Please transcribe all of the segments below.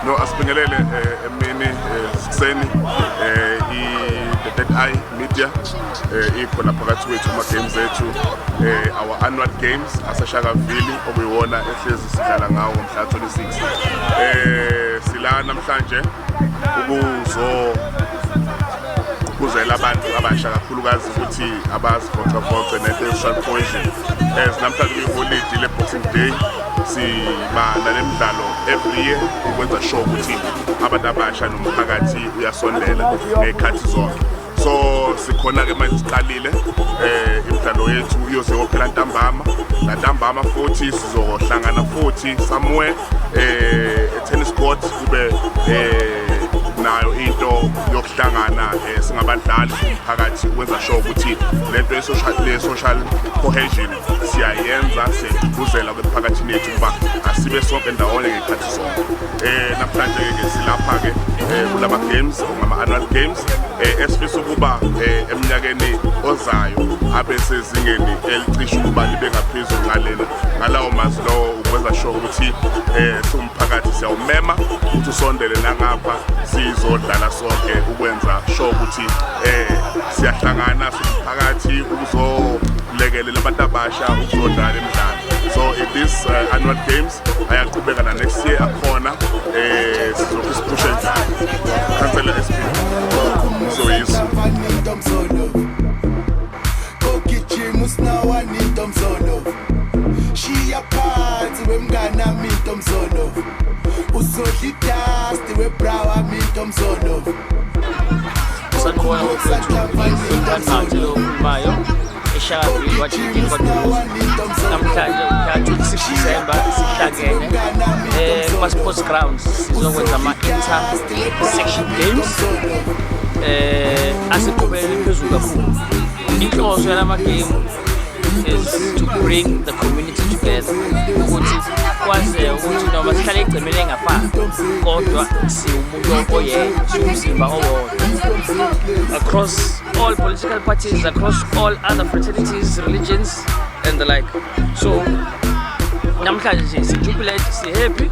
No, asibingelele emini, kuseni, i The Third Eye Media ikhona phakathi kwethu ama games ethu, our annual games aseShakaville, okuyiwona ehlezi sidlala ngawo ngomhla 26. Sila namhlanje ukuzo kuzela abantu abasha, kakhulukazi ukuthi abazivocavoce nento ye-social cohesion, as namhlanje kuyiholidi le-Boxing Day. Siba nale midlalo every year ukwenza sure ukuthi abantu abasha nomphakathi uyasondela ngey'khathi zonke. So sikhona-ke manje, siqalile imidlalo yethu, iyoze yophela ntambama. Nantambama futhi sizohlangana futhi somewhere e-tennis court, kube nayo into yokuhlangana singabadlali umphakathi, ukwenza sure ukuthi lento ye-social cohesion siyayenza, siyayigqugquzela emphakathini yethu ukuba asibe sonke ndawonye ngey'khathi zonke. Namhlanje ke silapha ke kulama games, ngama annual games esifisa ukuba eminyakeni ozayo abe sezingeni elicishe ukuba libe ngaphezulu ngalena. Ngalawo mazwi lawo, ukwenza sure ukuthi siwumphakathi siyawumema ukuthi usondele nangapha, sizodlala sonke, ukwenza sure ukuthi siyahlangana siwumphakathi ukuzolekelela abantu abasha ukuzodlala imidlalo. So in this annual games ayaqhubeka na next year akhona, sizokhu siphushe njalo. Khansela SP Soyiso. Kogijima usinawa intomzolo, shiya phansi wemnganami intomzolo, uzodla idust webrawa intomzolo. Sanibona mfowethu, umphakathi lo okhulumayo eShakaville, Ward 15, KwaDukuza. Namhlanje mhla 26 December sihlangene kuma sports grounds, sizokwenza ama inter section games asiqhubekele phezulu kakhulu. Inhloso yalama game is to bring the community together, ukuthi kwazeke ukuthi noma sihlale egcemeni engafani, kodwa siwumuntu oyedwa, siwumzimba owodwa, across all political parties, across all other fraternities, religions and the like. So namhlanje nje sijubilate, si-happy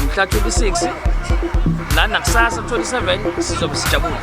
mhla 26, nanakusasa 27 sizobe sijabule.